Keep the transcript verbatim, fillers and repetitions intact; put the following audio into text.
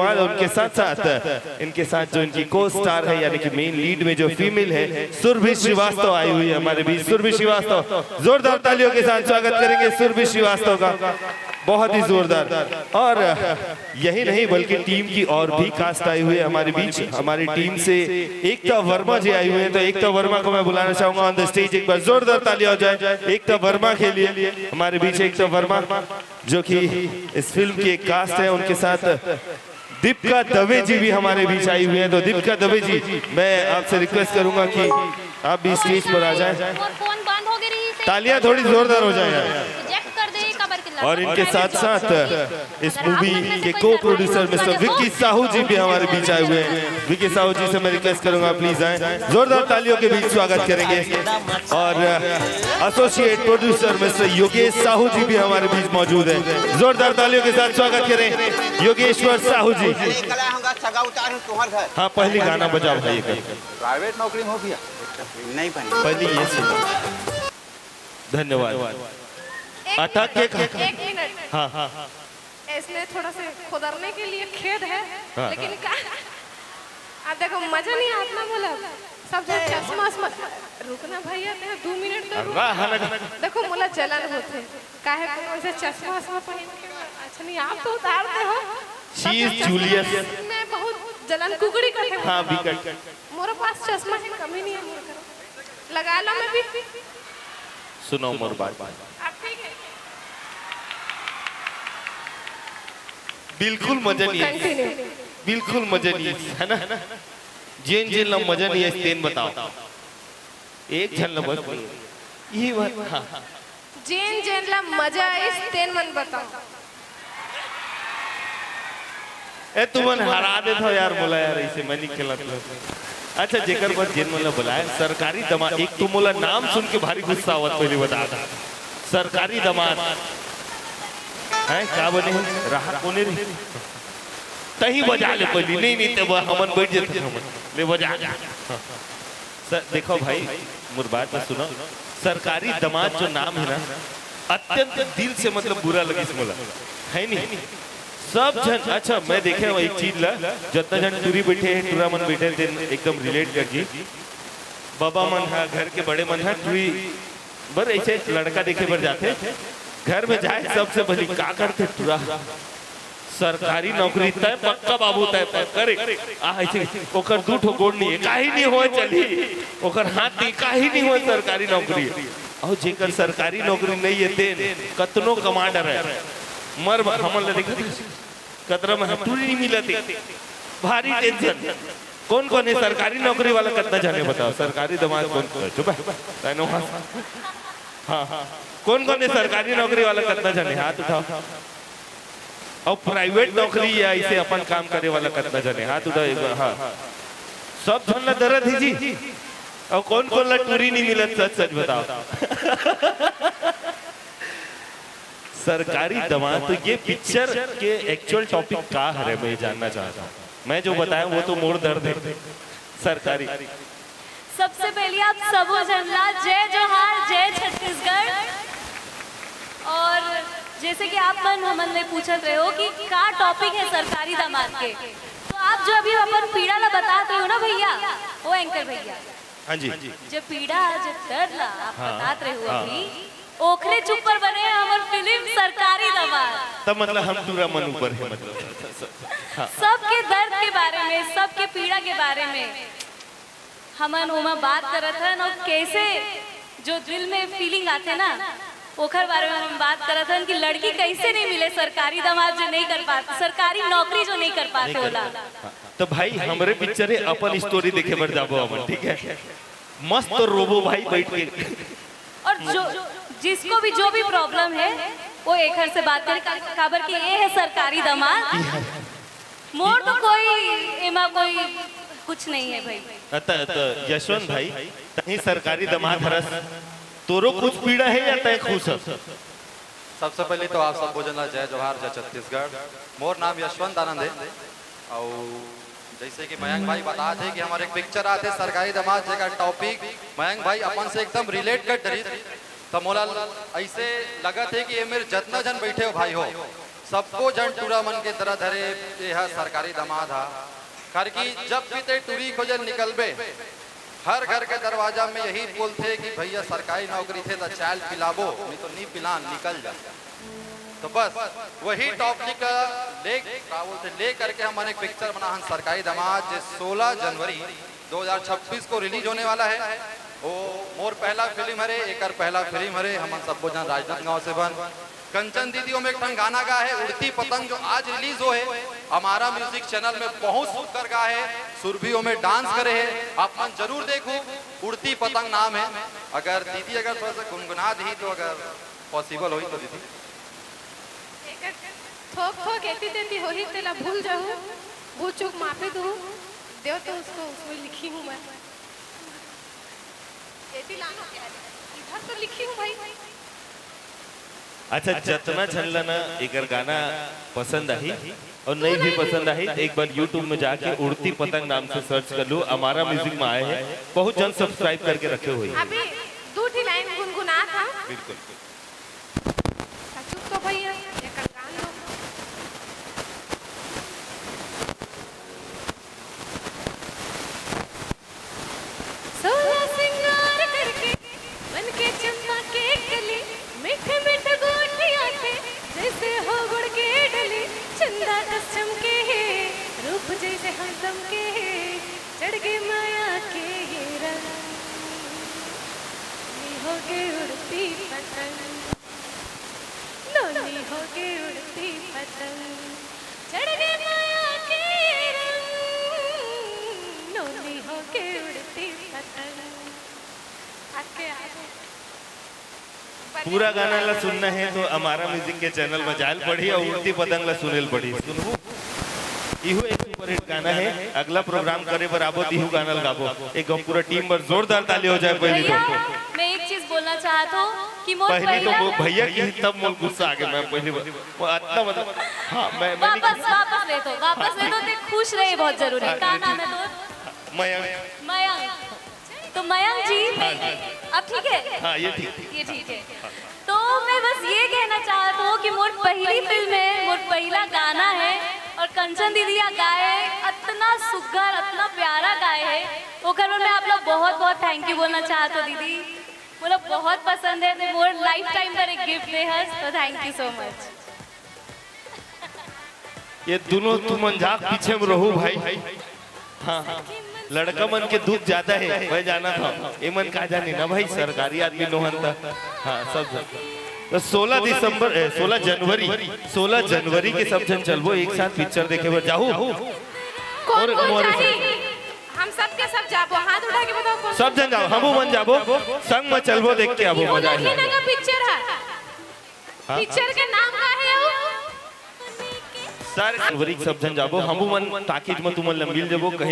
और उनके साथ साथ इनके साथ जो इनकी को स्टार है, यानी कि मेन लीड में जो फीमेल है, सुरभि श्रीवास्तव आई हुई है हमारे बीच। सुरभि श्रीवास्तव, जोरदार तालियों के साथ स्वागत करेंगे सुरभि श्रीवास्तव का, बहुत ही जोरदार। और यही नहीं, बल्कि टीम की और भी कास्ट आई हुई है हमारे बीच। हमारी टीम से एकता वर्मा जी आई हुई है, तो एकता वर्मा को मैं बुलाना चाहूंगा ऑन द स्टेज। एक बार जोरदार तालियां हो जाए एकता वर्मा के लिए। हमारे बीच एकता वर्मा, जो कि इस फिल्म की एक कास्ट है, उनके साथ दीपिका दवे जी भी हमारे बीच आई हुई है। तो दीपिका दवे जी, मैं आपसे रिक्वेस्ट करूंगा कि आप भी स्टेज पर आ जाएं। मोर फोन बंद हो गई रही से। तालियां थोड़ी जोरदार हो जाए यार। रिजेक्ट कर दे, काबर के और इनके साथ साथ इस मूवी के को प्रोड्यूसर मिस्टर विक्की साहू जी भी हमारे बीच आए हुए हैं। विक्की साहू जी से मैं रिक्वेस्ट करूंगा, प्लीज आए, जोरदार तालियों के बीच स्वागत करेंगे। और associate producer mister Yogesh Sahu ji भी हमारे बीच मौजूद हैं। जोरदार तालियों के साथ स्वागत करें योगेश्वर साहू जी। कला होगा, सगा उतार हूँ तुम्हार घर। हाँ, पहली गाना बजाओ भाई, एक प्राइवेट नौकरी में हो भैया? नहीं बनी। पहली ये सुनो। धन्यवाद। एक अटक के मिनट, एक मिनट। हाँ, हाँ। इसमें थोड़ा से खुदरने के लिए खेद है, हाँ, लेकिन हाँ। का, अब देखो, मजा नहीं आता ना, बोला सब जन चश्मा वश्मा। रुकना भैया, तेरे दो मिनट तो रुक। अरे, हाँ, ना। देखो, मोला जलन होते, काहे को वैसे चश्मा वश्मा पहन के? अच्छा नहीं, आप तो उतारते हो। She is Julius। मैं बहुत जलन कुकड़ी करते। हाँ, बिकट। मोर पास चश्मा है, कमी नहीं है मोर कर। लगा लो, मैं भी। सुनो मोर बात। आप ठीक है? बिल्कुल मजा नहीं है। Continue। बिल्कुल मजा नहीं है, है ना? जेन जेन ला मजा नहीं है, तेन बताओ। एक झन ला बस नहीं है। ये बात, हाँ। जेन जेन ला मजा आइस, तेन मन बताओ। ए, तुमन हरा देथव यार मोला यार, ऐसे मैं नहीं खेलत हूँ। अच्छा, जेकर बर जेन मन ला बुलाए, सरकारी दमाद, एक तो मोला नाम सुन के भारी गुस्सा आवत, पहली बता दा। सरकारी दमाद। हैं, का बने हे? रहा कोने रे? तहीं बजा ले पहली। नहीं, नहीं, तब हमन बैठ जेथन हमन। ले बजा। हाँ। सर, देखो भाई, मोर बात ला सुनो। सरकारी दमाद जो नाम है ना, अत्यंत दिल से, मतलब, बुरा लगिस मोला, है नहीं? सब झन, अच्छा, मैं देखे हूँ एक चीज ला, जतना झन टूरी बैठे हैं, टूरा मन बैठे हैं, तेन एकदम रिलेट कर जी। बाबा मन हा, घर के बड़े मन हा, टूरी बर ऐसे लड़का देखे बर जाथे, घर में जाए सबसे पहली का करथे टूरा? सरकारी नौकरी तय पक्का बाबू, तय पक्का रे। आ, ऐसे ओकर दू ठो गोड़ नहीं है, काही नहीं होय चली, ओकर हाथ नहीं, काही नहीं होय, सरकारी नौकरी है। और जेकर सरकारी नौकरी नहीं है, तेन कतनो कमा डरे, मर हमन ला देखत कतरा में टूरी नहीं मिलत हे, भारी टेंशन। कौन कौन है सरकारी नौकरी वाला, कतना झन हे बताओ? सरकारी दमाद कौन कौन? चुप है, ताइनो हाँ। हाँ, हाँ। कौन कौन है सरकारी नौकरी वाला, कतना झन हे? हाथ उठाओ। और प्राइवेट नौकरी या इसे अपन काम करे वाला कतना झन हे? हाथ उठाओ एक बार। हाँ, सब झन ला दर्द ही जी। और कौन कौन ला टूरी नहीं मिलत, सच सच बताओ। सरकारी दमाद, तो ये पिक्चर के एक्चुअल टॉपिक का हरे, मैं जानना चाहता हूँ। मैं जो बताया वो तो मोर दर्द है। सरकारी। सबसे पहले आप सबो झन ला जय जोहार, जय छत्तीसगढ़। और जैसे कि आप मन हमन ले पूछत रहे हो कि का टॉपिक है सरकारी दमाद के, तो आप जो अभी अपन पीड़ा ला बतात रहे हो ना भैया, ओ एंकर भैया, हाँ जी। जे पीड़ा, जे दर्द ला आप हाँ, बतात रहे हो हाँ। अभी, ओखरे ऊपर बने हे हमर फिल्म सरकारी दमाद। तब मतलब हम टूरा मन ऊपर है, मतलब। हाँ। सबके दर्द के बारे में, सबके पीड़ा के बारे में हमन ओमा बात करत हन, और कैसे जो दिल में फीलिंग आथे ना, ओखर बारे में हम बात करत हन कि लड़की कैसे नहीं मिले, सरकारी दमाद जो नहीं कर पाते, सरकारी नौकरी जो नहीं कर पाते नहीं कर होला। पाते। हाँ। तो भाई, हमरे पिक्चर है, अपन स्टोरी देखे बर जाबो हमन, ठीक है? मस्त रोबो भाई बैठ के। और जो, जिसको भी जो भी प्रॉब्लम है, वो एकर से बात करे, का-, काबर कि ये है सरकारी दमाद। मोर तो कोई एमा कोई कुछ नहीं है भाई। त, त, यशवंत भाई, तहीं सरकारी दमाद हरस, तोरो कुछ पीड़ा है या तय खुश हस? सबसे पहले तो आप सबो झन ला जय जोहार, जय छत्तीसगढ़। मोर नाम यशवंत आनंद है। और जैसे कि मयंक भाई बतात हे कि हमर एक पिक्चर आथे सरकारी दमाद, जेकर टॉपिक मयंक भाई अपन से एकदम रिलेट कर डरिस, तो मोला ऐसे लगत हे कि ये मेर जतना झन बैठे हो भाई हो, सबको झन टूरा मन के तरह धरे, ये ह सरकारी दमाद हा। काबर कि जब भी ते टूरी खोजे निकलबे, हर घर के दरवाजा में यही बोलथे कि भैया सरकारी नौकरी थे त चाय ल पिलाबो, नहीं तो नहीं पिलान, निकल जा। तो बस वही टॉपिक ले, का बोलथे, ले करके हमन एक पिक्चर बनाहन सरकारी दमाद, जे सोलह जनवरी दो हज़ार छब्बीस को रिलीज होने वाला है। वो मोर पहला फिल्म हरे, एकर पहला फिल्म हरे, हमन सबो झन राजनांदगांव से हन। कंचन दीदी ओमे एक ठन गाना गा हे उड़ती पतंग, जो आज रिलीज हो हे। अमारा म्यूजिक चैनल में बहुत सुंदर गा हे, सुरभि ओमे डांस करे हे, आप मन जरूर देखहू। उड़ती पतंग नाम हे। अगर दीदी अगर थोड़ा सा गुनगुना दी तो, अगर पॉसिबल होई तो दीदी। एकर थोक थोक एती तेती होही तेला भूल जाहू, भूल चूक माफी दूहू, देव तो उसको उसमें लिखी हूँ मैं। एती लानो, इधर तो लिखी हूँ भाई। अच्छा, जतना झन ला ना एकर गाना पसंद आही और नहीं भी पसंद आही, तो एक बार YouTube में जाके उड़ती पतंग नाम से सर्च कर लो, अमारा म्यूजिक में आए हे, बहुत झन सब्सक्राइब करके रखे हुए हैं। अभी दू ठी लाइन गुनगुनात हंव। बिल्कुल। चुप तो भैया, एकर गान लो। सोलह सिंगार करके, बन के चंपा के कली, मीठे मीठे बोलियां थे, जैसे हो गुड़ के डली, चंदा कस चमके हे, रूप जैसे हम दमके हे, चढ़ गे माया के ये रंग, नोनी हो गे उड़ती पतंग, नोनी हो गे उड़ती पतंग, चढ़ गे माया के रंग, नोनी हो गे उड़ती पतंग। आके आगे। पूरा गाना ला सुनना हे तो अमारा म्यूजिक के चैनल में जाए ल पड़ही और उड़ती पतंग ला सुने ल पड़ही। सुनहू, इहू एक सुपरहिट गाना हे। अगला प्रोग्राम करे बर आबो त इहू गाना ल गाबो। एक पूरा टीम बर जोरदार ताली हो जाए पहली तो। भैया, मैं एक चीज बोलना चाहत हूँ कि मोर पहली तो पहला वो भैया की, तब मोर गुस्सा आ गया। मैं पहली बार वो अतना मतलब, हाँ, मैं, मैं वापस, वापस ले दो, वापस ले दो, ते खुश रहे बहुत जरूरी। हाँ, का ये नाम ठीक। है तोर? मयंक। मयंक। तो मयंक जी, हाँ जी। अब ठीक है? हाँ, ये ठीक। ये ठीक है। तो मैं बस ये कहना चाहत हूँ कि मोर पहली फिल्म है, मोर पहला गाना है और कंचन दीदी या गाए, अतना सुग्घर, अतना प्यारा गाए है, ओकर बर मैं आप लोग बहुत बहुत थैंक यू बोलना चाहत हूँ दीदी। मोला बहुत पसंद है, ते मोर लाइफ टाइम पर एक गिफ्ट दे हस, तो थैंक यू सो मच। ये दोनों तुमन जाके पीछे में रहू भाई। हाँ, हाँ। लड़का मन के दुख ज्यादा है, मैं जानत हूँ। एमन का जानी ना भाई, सरकारी आदमी नोहन त। हाँ, सब जन। तो सोलह दिसंबर, ए, सोलह जनवरी, सोलह जनवरी के सब झन चलबो एक साथ पिक्चर देखे बर जाहू। कौन और कौन मोर जाही? हम सब के सब जाबो, हाथ उठा के बताओ कौन सब झन जाबो, हमू मन जाबो, संग में चलबो, देख के आबो, मजा आही। नगा पिक्चर है। हाँ? पिक्चर के नाम का है वो? सर, जनवरी के सब झन जाबो, हमू मन टाकीज में तुमन ला मिल जाबो।